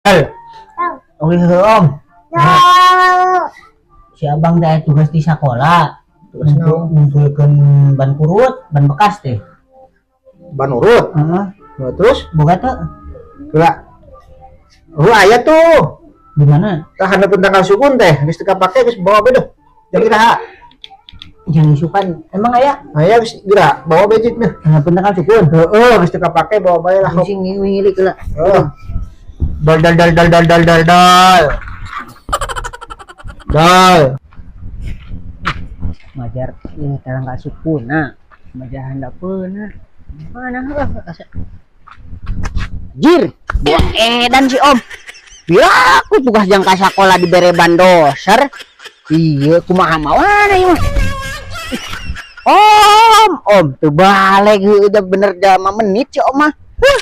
Dal. Oke, heuh, Om. Si Abang teh tugas di sekolah. Tugas naon? Ngumpulkeun ban kurut, ban bekas teh. Ban urut. Heeh. Nah, terus Boga teu? Geura. Oh, aya tuh. Di mana? Tah, handapeun tangkal sukun teh, geus teu kapake, geus bawa be duh. Jadi iraha? Jangan isukan. Emang aya? Aya, geus geura, bawa be jit mah. Handapeun tangkal sukun. Heeh, geus teu kapake, bawa bae lah. Sing ngilik lah. Heeh. Dal dal dal dal dal dal dal dal. Dal. Majar ini tangkal sukuna. Majar handapeunna. Mana heuh asa. Jir, buah edan si Om. Ya, aku tugas jang ka sakola dibere ban doser. Iya, kumaha mawana ieu mah. Om, Om, tuh balik heuh, udah bener jam menit si Om mah. Huh.